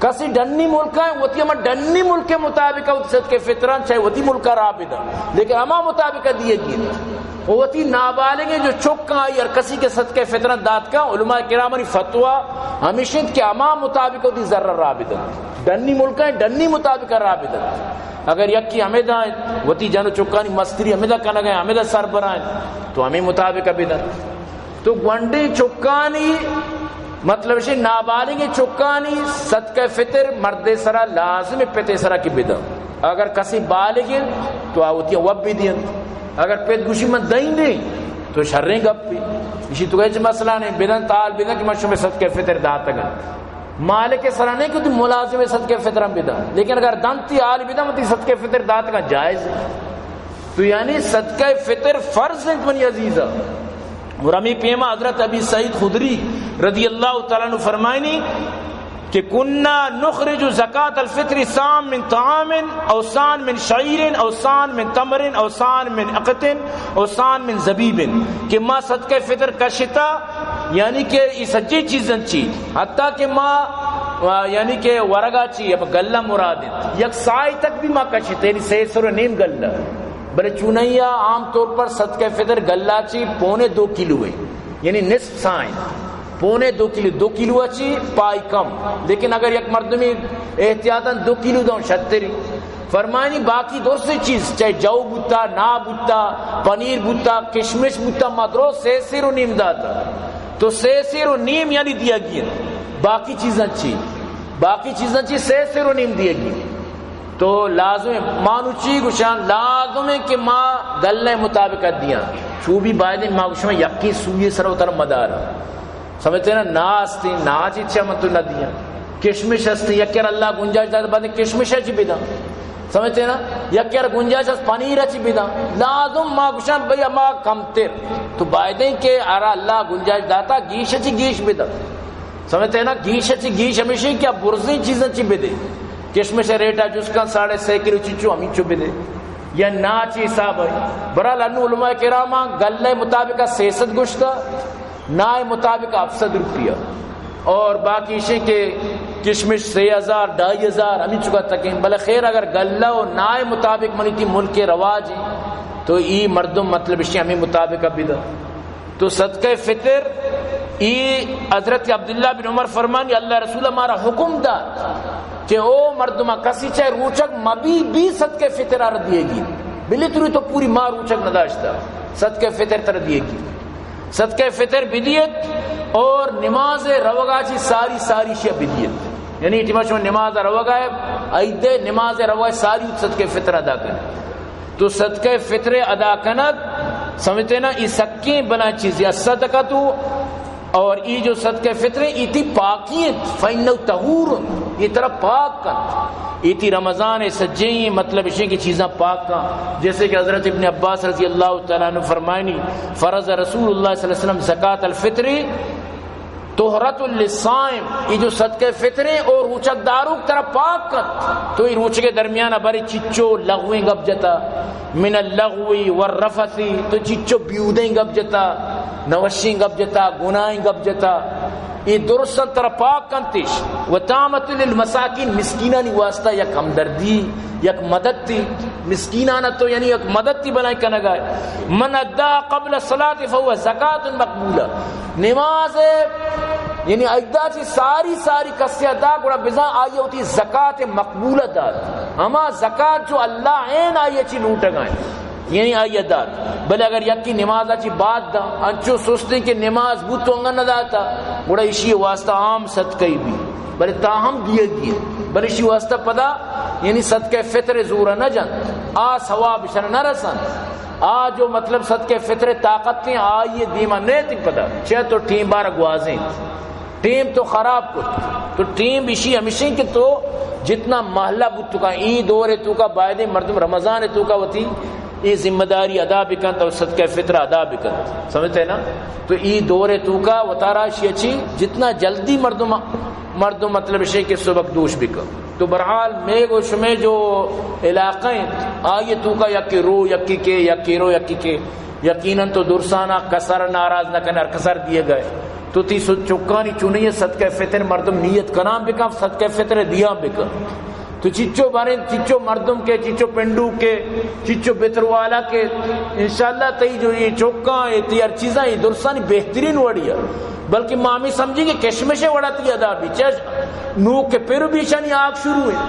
کسے ڈنی ملک ءَ وتی ہما ڈنی ملک ءِ مطابق وتی صدقہ فطراں چاہے وتی ملک ءَ را بدنت، لیکن ہما مطابق دیگی اِنت۔ و وتی نابالغیں جو چک اَنت، آئی ہر کسی کہ صدقہ فطراں دات کنت، علماء کرامانی فتویٰ ہمیش اِنت کہ ہما مطابق وتی زر ءَ را بدنت۔ ڈنی ملک ءَ ڈنی مطابق ءَ را بدنت۔ اگر یکے ہمدا اِنت، وتی جن و چکانی مستری ہمدا کنگ ءَ اِنت، ہمدا سربراہ اِنت، تو ہمے مطابق ءَ بدنت۔ تو گونڈیں چکانی، مطلب اِش نابالغیں چکانی صدقہ فطر مردے سرا لازم اِنت، پتے سرا کہ بدنت۔ اگر کسے بالغ اِنت تو آ وتی وت بدینت۔ اگر پت گوشی من دئیں دیں تو شریں گپے۔ اِشی تو ہچ مسئلہ نہ اِنت، بدنت، حال بدنت کہ من شمئے صدقہ فطر داتگ اَنت۔ مالک ءِ سرا نہ اِنت کہ تو ملازم ءِ صدقہ فطر ہم بدنت، لیکن اگر دنت، حال بدنت، وتی صدقہ فطر داتگ اَنت، جائز اِنت۔ تو یعنی صدقہ فطر فرض اِنت منی عزیزاں۔ اور ہمے پیما حضرت ابی سعید خدری رضی اللہ تعالیٰ عنہ فرمائنی کہ كنا نخرج زكاة الفطر صاعا من طعام أو صاعا من شعير أو صاعا من تمر أو صاعا من أقط أو صاعا من زبيب، کہ ما صدقہ فطر کشتا، یعنی کہ اے سجیں چیزاں چی، حتیٰ کہ ما، آ، یعنی کہ ورگا چی، اب گلہ مراد اِنت، یک صاع تک بھی ما کشتا، یعنی سئے سر و نیم گلہ۔ بلے چونائیا عام طور پر صدقہ فطر گلہ چی پونے دو کلو اِنت، یعنی نصف صاع اِنت۔ پونے دو کلو، دو کلو ءَ چی پائی کم۔ لیکن اگر یک مردمے احتیاطاً دو کلو دنت، شتری۔ فرمائنی باقی درسیں چیز، چاہے جو بوتا، ناہ بوتا، پنیر بوتا، کشمش بوتا، ما درو سئے سیر و نیم داتا۔ تو سئے سیر و نیم یعنی دیگی اِنت۔ باقی چیزاں چی؟ باقی چیزاں چی سئے سیر و نیم دیگی اِنت۔ تو لازم اِنت، ما نوں چی گوشاں، لازم اِنت کہ ما گلہ ءِ مطابق دیاں۔ چو بھی باید اِنت ما گوشاں یکیں سوئے سرا وتارا مداراں۔ سمجھتے نا؟ ناہ ہست اِنت، ناہ چی چہ من تو نہ دیاں۔ کشمش ہست اِنت، یکے را اللہ گنجائش دات، باید اِنت کشمش ءَ چی بداں۔ سمجھتے نا؟ یکے را گنجائش ہست پنیر ءَ چی بداں۔ لازم ما گوشاں بھئی ہما کمتر۔ تو باید اِنت کہ ہرا اللہ گنجائش داتا گیش ءَ چی گیش بداں۔ سمجھتے نا؟ گیش ءَ چی گیش ہمیش اِنت کہ برزیں چیزاں چی بدے۔ کشمش ءِ ریٹ ءَ جست کن ساڑھے سئے کلو چیچو ہمینچو بدے۔ یا ناہ چی حساب اِنت۔ برحال انوں علماء کراماں گلہ ءِ مطابق سئے سد گوشتا، ناہ ءِ مطابق ہفت سد روپیہ۔ اور باقی اِش اِنت کہ کشمش سئے ہزار، ڈھائی ہزار، ہمینچکا تک اِنت۔ بلے خیر اگر گلہ و ناہ ءِ مطابق منی تی ملک ءِ رواج اِنت تو اے مردم مطلب اِش اِنت ہمے مطابق بدنت۔ تو صدقہ فطر، اے حضرت عبداللہ بن عمر فرمانی، اللہ ءِ رسول ءَ مارا حکم دات کہ او مردماں، کسی چہ روچگ مبی بی صدقہ فطر ءَ را دیگی۔ بلے تری تو پوری ماہ روچگ نداشتا، صدقہ فطر ترا دیگی۔ صدقہ فطر بدیت اور نماز ءِ روگا چی ساری ساری شے بدیت۔ یعنی ٹیما شما نماز ءَ روگا ئے، عید ءِ نماز ءِ روگا ئے، ساری صدقہ فطر ادا کن۔ تو صدقہ فطر ادا کنگ، سمجھتے نا، اے سکیں بلاہیں چیزے۔ الصدقۃ، اور اے جو صدقہ فطر اِنت، اے تی پاکی اِنت، فإنہ طہور، اے ترا پاک کنت۔ اے تی رمضان ءِ سجیں مطلب اِش اِنت کہ چیزاں پاک کنت۔ جیسے کہ حضرت ابن عباس رضی اللہ تعالیٰ عنہ فرمائنی، فرض رسول اللہ صلی اللہ علیہ وسلم زکاة الفطر طہرۃ للصائم، اے جو صدقہ فطر اِنت او روچگ داروک ترا پاک کنت۔ تو اے روچگ ءِ درمیان ءَ برے چچو لغویں گپ جتا، من اللغو والرفث، تو چچو بیودیں گپ جتا، نوشیں گپ جتا، گناہیں گپ جتا، اے درستاں ترا پاک کنت اِش۔ وطعامۃ للمساکین، مسکینانی واسطہ یک ہمدردی، یک مددے، مسکینانا تو یعنی یک مددے بلاہیں کنگا ئے۔ من اداها قبل الصلاۃ فهو زکاۃ مقبولہ۔ نماز ءِ، یعنی عید ءَ چی ساری ساری کسے ءَ دات، گڑا بزاں آئی ءَ وتی زکات مقبولہ دات۔ ہما زکات جو اللہ عین آئی ءَ چی لوٹگا اِنت، یعنی آئی ءَ دات۔ بلے اگر یکے نماز ءَ چی بعد دات، انچو سست اِنت کہ نماز بوت تو انگا نہ داتا، گڑا ایشی واسطہ عام صدقہ بی، بلے تاہم دیگی انت، بلے ایشی واسطہ پدا یعنی صدقہ فطر زور نہ جنت، آ ثواب شر نہ رسنت۔ آ جو مطلب صدقہ فطر طاقت ہیں، آ یہ دیما نیت پدا، چہ تو ٹیم بار گوازیں، ٹیم تو خراب کت۔ تو ٹیم ایشی ہمیشیں کہ تو جتنا محلہ بوت کا، ای دور تو کا بایدیں مردم رمضان تو کا وتی ای ذمہ داری ادا بکنت اور صدقہ فطر ادا بکنت۔ سمجھتے ہیں نا؟ تو ای دور تو کا وتارا شی اچھی جتنا جلدی مردم، مردم مطلب شے کہ سبق دوش بکن۔ تو بہرحال میگ و شمے جو علاقہ ہیں، آئیے تو کا یکی رو یکی کے، یکی رو یکی کے، یقیناً تو درسانا کسر ناراض نہ کن، ہر کسر دیے گئے۔ تو تی سو چکانی چونی ہے، صدقہ فطر مردم نیت کنان بکن، صدقہ فطر دیان بکن۔ تو چچو باریں، چچو مردم کے، چچو پنڈو کے، چچو بتروالا کے، انشاءاللہ تئی جو یہ چکاں، یہ تی ہر چیزاں، یہ درسانی بہترین وڑی ہے۔ بلکہ مامی سمجھی کہ کشمش وڑا تی ادا بی، چش نو کے پھر بھی شانی آگ شروع ہے۔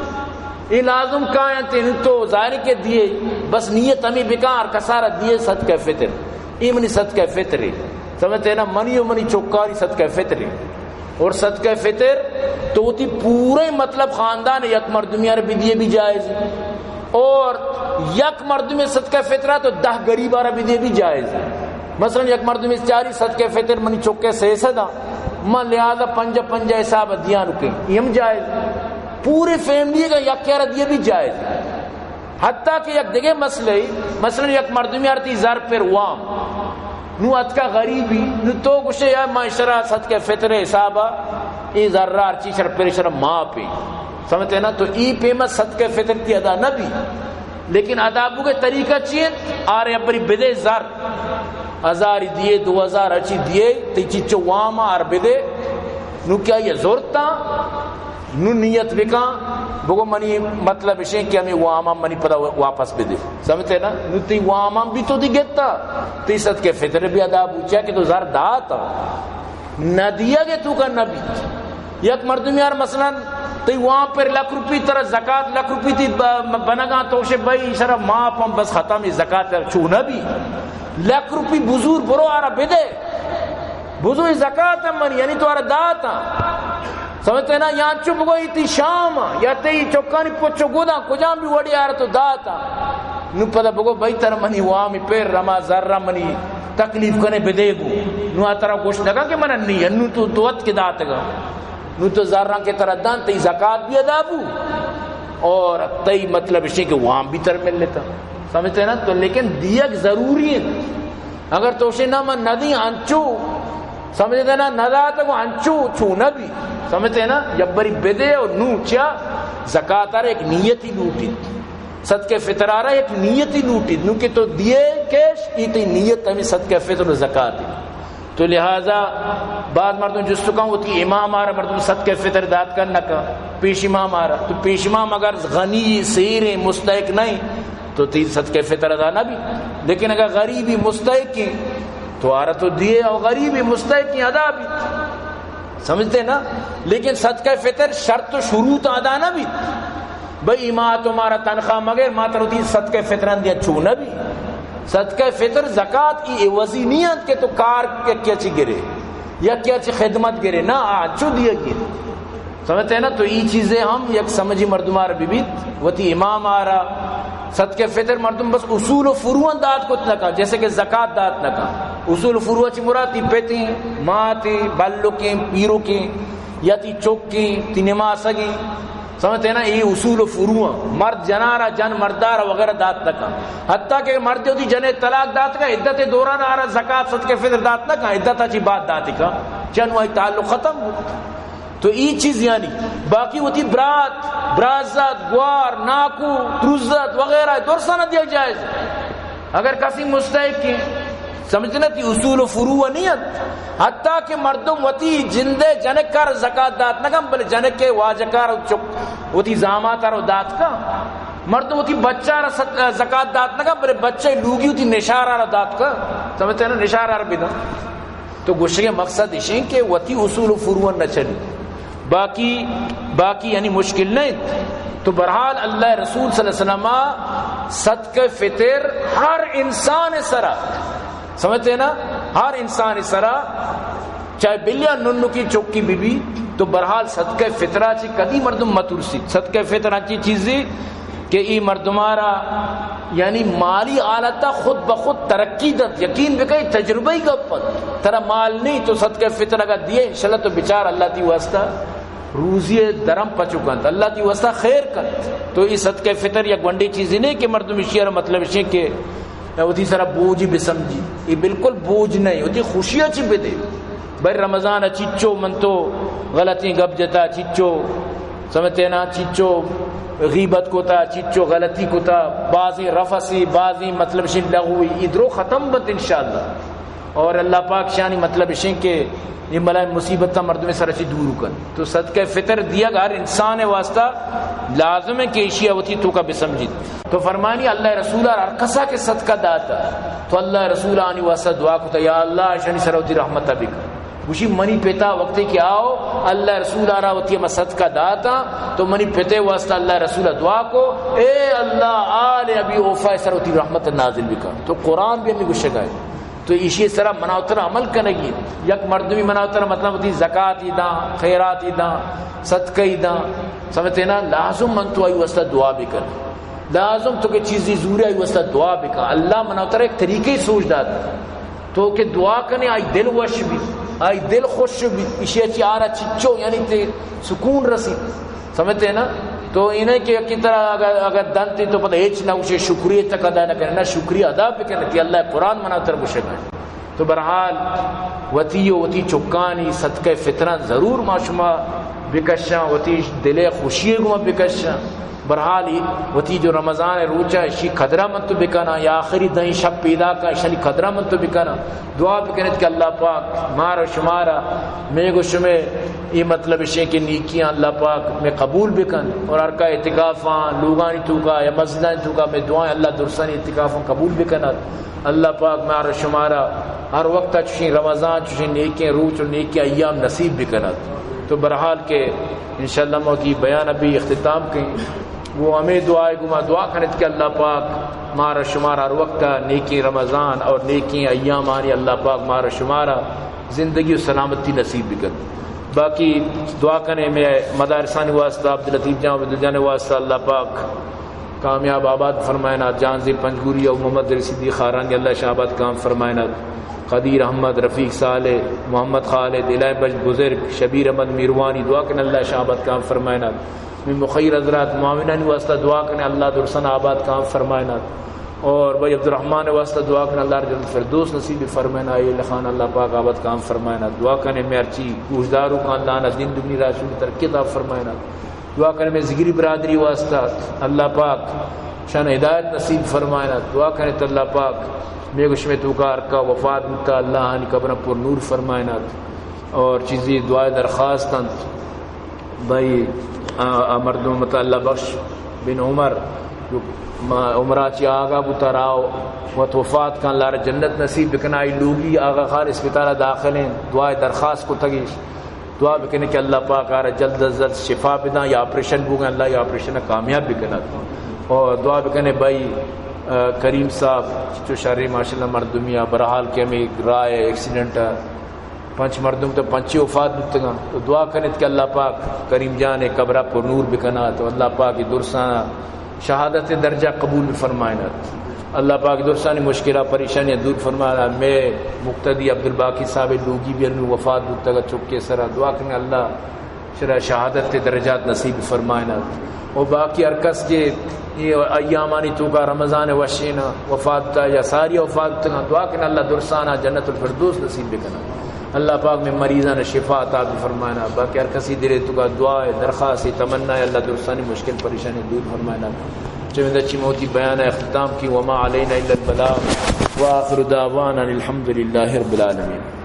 یہ لازم کائیں تین تو ظاہر کے دیے، بس نیت ہمیں بکن، ہر کسارا دیے صدقہ فطر۔ یہ منی صدقہ فطر ہے۔ سمجھتے ہیں نا؟ منی و منی چکاری صدقہ فطر ہے۔ اور صدقہ فطر تو وتی پورے مطلب خاندان یک مردمی آر بدیے بھی جائز ہے۔ اور یک مردمی صدقہ فطرہ تو دہ غریب آر بدیے بھی جائز ہے۔ مثلاً یک مردمی چاری صدقہ فطر منی چکے سے سدا، من لہذا پنجہ پنجہ حساب دیان کے، یہ ہم جائز ہے۔ پوری فیملی کا یک یار دیے بھی جائز ہے۔ حتیٰ کہ یک دگہ مسئلہ، مثلاً یک مردمی آرتی زر پر وام، نو اتکا غریبی، نو تو گوشے یا ما شرا صدقہ فطر حسابا، ای زر ہرچی شر پر شر ما پہ۔ سمجھتے نا؟ تو ای پیما صدقہ فطر تی ادا نہ بی۔ لیکن ادا بوگے طریقہ چی ہے؟ آرے ابری بدے زر، ہزاری دیے، دو ہزار اچی دیے، تی چچو وام آر بدے، نو کیا یہ زورتا؟ نو نیت بکن، بگو منی مطلب اشیں کہ ہمیں واماں منی پدا واپس بدے۔ سمجھتے نا؟ نو تی واماں بھی تو دی گتا، تی صدقہ فطر بھی ادا بوچا کہ تو زر داتا۔ نہ دیا گے تو کا نبی۔ یک مردم یار مثلاً تی وام پر لکھ روپی ترا زکات لکھ روپی تی ب-، بنگا تو شے بھائی شرا ما پم بس ختم، زکات چو نبی۔ لکھ روپی بزور برو آرا بدے۔ بزور زکات منی، یعنی تو آرا داتا۔ سمجھتے نا؟ یا چو بگو ای تی شام، یا تی چکانی پچو گودا، کجام بھی وڑی آر تو داتا۔ نو پدا بگو بھائی تر منی وامی پر رما زر منی تکلیف کنے بدے گو۔ نو آ ترا گوش نگا کہ من نی، نو تو دوت کے داتگا۔ نو تو زراں کے ترا دان، تی زکات بھی ادا بو اور تی مطلب اشی کہ وام بھی تر مل لیتا۔ سمجھتے نا؟ تو لیکن دیگ ضروری ہے۔ اگر تو اسے نہ من نہ دی انچو، سمجھتے نا، نہ داتا کو انچو، چو نہ بھی۔ سمجھتے نا؟ جب بری بدے اور نو چیا زکات آرا ایک نیتی لوٹی۔ صدقہ فطر آرا ایک نیتی لوٹی۔ نو کہ تو دیے کیش، ای تی نیت ہمیں صدقہ فطر و زکات ہے۔ تو لہذا بعض مردم جست کن وتی امام آرا مردم صدقہ فطر دات کن نہ کن، پیش امام آرا۔ تو پیش امام اگر غنی، سیر، مستحق نہیں، تو تی صدقہ فطر ادا نہ بی۔ لیکن اگر غریبی مستحق ہیں، تو آرا تو دیے، اور غریبی مستحق ہیں ادا بی۔ سمجھتے نا؟ لیکن صدقہ فطر شرط و شروط ادا نہ بی۔ بھئی ما تو مارا تنخواہ مگر ما تر وتی صدقہ فطران دیا، چو نہ بی۔ صدقہ فطر زکات ای عوضی نہیں انت کہ تو کار کیا چی گرے یا کیا چی خدمت گرے، نہ، آ چو دیگی۔ سمجھتے ہیں نا؟ تو ای چیزیں ہم یک سمجھی مردمار ببیت، وتی امام آرا۔ صدقہ فطر مردم بس اصول و فروعاں دات کت نہ کن، جیسے کہ زکات دات نہ کن۔ اصول و فروع چی مراد؟ تی پتی، ماتی، بلکیں، پیروکیں، یا تی چکیں، تی نماسگیں۔ سمجھتے ہیں نا؟ ای اصول و فروع ہیں۔ مرد جنارا، جن مردارا وغیرہ دات نہ کن۔ حتیٰ کہ مرد وتی جنے طلاق دات کن، عدت دوران آرا زکات صدقہ فطر دات نہ کن، عدت چی بعد دات کن، چن وائی تعلق ختم بو۔ تو ای چیز یعنی باقی وتی برات، برازات، گوار، ناکو، تروزات وغیرہ درسانا دیگ جائز ہے۔ اگر کسی مستحق ہیں، سمجھتے نا؟ تی اصول و فروع نہیں انت۔ حتیٰ کہ مردم وتی جندے جنکار زکات دات نہ کن، بلے جنکے واجکار چک وتی زاماتار دات کن۔ مردم وتی بچار ست-، زکات دات نہ کن، بلے بچے لوگی وتی نشارار دات کن۔ سمجھتے نا؟ نشارار بدن۔ تو گوشگے مقصد اشیں کہ وتی اصول و فروع نہ چلی۔ باقی، باقی یعنی مشکل نہ انت۔ تو بہرحال اللہ رسول صلی اللہ علیہ وسلم صدقہ فطر ہر انسان سرا، سمجھتے ہیں نا، ہر انسان سرا چاہے بلیا ننکی چکی بی بی، تو بہرحال صدقہ فطرہ چی کدی مردم مترسی۔ صدقہ فطرہ چی چیزی کہ ای مردمارا یعنی مالی حالتا خود بخود ترقی دنت۔ یقین بکئی تجربہ ہی گپ انت۔ ترا مال نہیں تو صدقہ فطر اگر دیے انشاءاللہ تو بچار اللہ تی واسطہ روزی درم پچو کنت، اللہ تی واسطہ خیر کنت۔ تو ای صدقہ فطر یا گونڈی چیزی نہیں کہ مردم اشیار مطلب اشیں کہ وتی سرا بوجھ بسمجھی، اے بالکل بوجھ نہیں، وتی خوشی چی بدے۔ بھئی رمضان چچو من تو غلطیں گپ جتا، چچو سمجھتے نا، چچو غیبت کوتا، چچو غلطی کوتا، بازیں رفسی، بازیں مطلب شین لغوی، ادرو ختم بنت انشاءاللہ۔ اور اللہ پاک شانی مطلب شین کہ یہ بلائیں مصیبت تا مردم سر چی دور کن۔ تو صدقہ فطر دیگ ہر انسان واسطہ لازم ہے کہ ایشی وتی توکا بسمجھیت۔ تو فرمانی اللہ رسول ہر کسا کہ صدقہ داتا تو اللہ رسول آنی واسطہ دعا کتا، یا اللہ اشانی سر وتی رحمت بکن۔ گوشی منی پتا وقتی کہ آؤ اللہ رسول آرا وتی ہما صدقہ داتا تو منی پتے واسطہ اللہ رسول دعا کو، اے اللہ آل ابی اوفا سر وتی رحمت نازل بکن۔ تو قرآن بھی ہمیں گوشگا ہے۔ تو ایشی سرا منا و ترا عمل کنگی۔ یک مردمی منا و ترا مطلب وتی زکاتی داں، خیراتی داں، صدقہ ای داں، سمجھتے نا، لازم من تو آئی واسطہ دعا بکن۔ لازم تو کہ چیزی زوری آئی واسطہ دعا بکن۔ اللہ منا و ترا ایک طریقے سوچ دات۔ تو کہ دعا کنے آئی دل وش بی، آئی دل خوش بی، ایشی چی آرا چچو یعنی تے سکون رسی۔ سمجھتے ہیں نا؟ تو انہیں کہ یکی طرح اگر، اگر دنتی تو پتہ ہیچ نہ گوشے، شکریہ تک ادا نہ کرے، نہ شکریہ ادا بکنے کہ اللہ قرآن منا تر گوشے گا۔ تو بہرحال وتی و وتی چکانی صدقہ فطران ضرور ما شما بکشاں، وتی دل خوشی گما بکشاں۔ بہرحال وتی جو رمضان روچا اشی قدرہ من تو بکنا یا آخری دہیں شب پیدا کا اشانی قدرہ من تو بکنا۔ دعا بکنیت کہ اللہ پاک مارا شمارا، مئے گو شمئے، اے مطلب اشیں کہ نیکیاں اللہ پاک مئے قبول بکن، اور ہر کا اعتکافاں لوگانی توکا یا مسجدانی توکا مئے دعائیں اللہ درستانی اعتکافاں قبول بکنات۔ اللہ پاک مارا شمارا ہر وقت چشیں رمضان، چشیں نیکیں روچ و نیکیں ایام نصیب بکنات۔ تو بہرحال کہ انشاءاللہ ما کی بیان ابھی اختتام کہیں۔ وہ ہمیں دعائے گما دعا کنیت کہ اللہ پاک مارا شمارا ہر وقت نیکیں رمضان اور نیکیں ایامانی اللہ پاک مارا شمارا زندگی و سلامتی نصیب بکن۔ باقی دعا کنے مئے مدارسانی واسطہ، عبداللطیف جان، عبدالجان واسطہ اللہ پاک کامیاب آباد فرمائنات، جہانزیب پنجگوری و محمد رشیدی خارانی اللہ شاہ آباد کام فرمائنات، قدیر احمد، رفیق صالح، محمد خالد، الہی بخش بزرگ، شبیر احمد میروانی دعا کنے اللہ شاہ آباد کام فرمائنات۔ مئے مخیر حضرات معاونانی واسطہ دعا کنے، اللہ درسن آباد کام فرمائنات۔ اور بھائی عبدالرحمن واسطہ دعا کنے، اللہ جنت فردوس نصیب فرمائنا، اے لخان اللہ پاک آباد کام فرمائنا۔ دعا کنے مئے ہرچی گوشدارو کا اللہ نا دین دنیا راشن ترقی عطا فرمائنا۔ دعا کنے مئے ذگری برادری واسطہ اللہ پاک شان ہدایت نصیب فرمائنا۔ دعا کنے تو اللہ پاک مئے گو شمئے توکا ہر کا وفات بوتا اللہ آنی قبر پر نور فرمائنا۔ اور چیزی دعائے درخواست انت۔ بھائی، آ، آ مردم متا اللہ بخش بن عمر، جو ما-، عمرہ چی آگا بوتا راو وت وفات کن، اللہ را جنت نصیب بکن۔ آئی لوگی آغا خان اسپتال داخل ہیں، دعائے درخواست کو تگیش۔ دعا بکنے کہ اللہ پاک آرا جلد از جلد شفا بداں، یا آپریشن بوگن، اللہ یا آپریشن کامیاب بکنا۔ اور دعا بکنے بھائی، آ، کریم صاحب، چو شریں ماشاءاللہ مردمی آ، برحال کہ ہمیں رائے ایکسیڈنٹ آ، پنچ مردم تو پنچی وفات بوتگاں۔ تو دعا کنیت کہ اللہ پاک کریم جان قبرہ پر نور بکنات، تو اللہ پاک درسانا شہادت درجہ قبول بفرمائنات۔ اللہ پاک درسانی مشکلہ پریشانی دور فرمائنات۔ مئے مقتدی عبدالباقی صاحب لوگی بھی انو وفات بوتگا چکے سرا۔ دعا کنے اللہ شرا شہادت درجات نصیب فرمائنات۔ و باقی ہر کس کہ یہ ایامانی توکا رمضان وشینا وفات تا یا ساری وفات تا، دعا کن اللہ درسانا جنت الفردوس نصیب بکنا۔ اللہ پاک مئے مریضان شفا عطا فرمائنا۔ باقی ہر کسی دلے توکا دعا ہے، درخواست ہے، تمنا ہے، اللہ درسانی مشکل پریشانی دور فرمائنا۔ چوندہ چی موتی بیان اختتام کی، وما علینا الا البلاغ، وآخر دعوانا الحمدللہ رب العالمین۔